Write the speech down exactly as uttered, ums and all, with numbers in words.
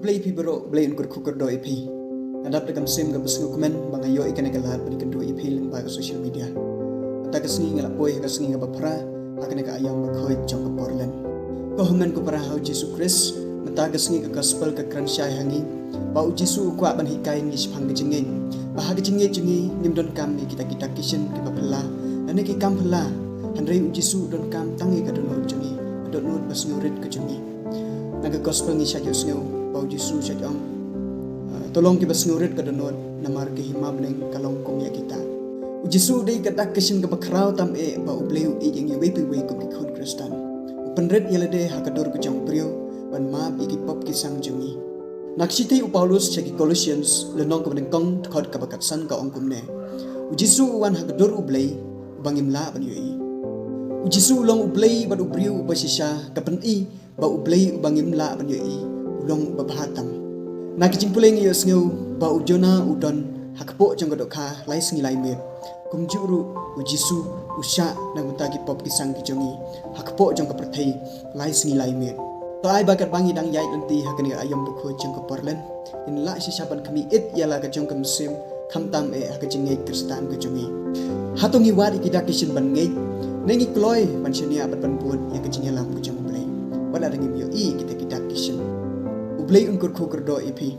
Khublei ïa phi baroh, Blei un kyrkhu kyrdoh ïa phi. Nga dap da ka mynsiem kaba sngewkmen ba nga ïoh ïa kane ka lad ban ïakynduh ïa phi lyngba ka social media. Mynta ka sngi nga la poi ha ka sngi kaba phra ha kane ka aïom bakhuid jong ka Portland. Ko hynmen ko para ha U Jisu Khrist, mynta ka sngi ka gospel ka kren shai ha ngi ba U Jisu u kwah ban hikai ïa ngi shaphang ka jingngeit, ba ha ka jingngeit jong ngi ngim donkam ïa kita ki dak ki shin kiba phylla lane ki kam phylla, hynrei U Jisu u donkam tang ïa ka dohnud jong ngi, ka dohnud ba sngewrit ka jong ngi. Na ka gospel ngi shait ïohsngew ba U Jisu u shait ong, ah, to long kiba sngewrit ka dohnud, namar ka hima bneng ka long kum ïa kita. U Jisu u dei ka dak ka shin kaba khraw tam eh ba U Blei u ïeit ïa ngi iwei pa iwei kum ki khun Khristan. U pynrit ïa lade ha ka dur ka jong u briew ban map ïa ki pop ki sang jong ngi. Na ka shithi u Paulus sha ki Colossians, lynnong kaba nyngkong, dkhot kaba khatsan, ka ong kumne: U Jisu u wan ha ka dur U Blei uba ngim lah ban ïohi. U Jisu u long U Blei bad u briew uba shisha, ka pyni ba U Blei uba ngim lah ban ïohi u long uba bha tam. Na ka jingpule ngi ïohsngew ba u Jonah u don ha kpoh jong ka dohkha lai sngi lai miet. Kumjuh ruh U Jisu u shah na ka bynta ki pop ki sang ki jong ngi ha kpoh jong ka pyrthei lai sngi lai miet. To ai ba katba ngi dang ïaid lynti ha kane ka aïom bakhuid jong ka Portland, ngin lah shisha ban khmih ïit ïa la ka jong ka mynsiem, khamtam eh ha ka jingngeit Khristan ka jong ngi. Hato ngi wad ïa ki dak ki shin ban ngeit, ne ngi kloi ban shaniah bad ban bud ïa ka jingïalam ka jong U Blei wat la da ngim ïohi ïa kita ki dak ki shin? U Blei un kyrkhu kyrdoh ïa phi.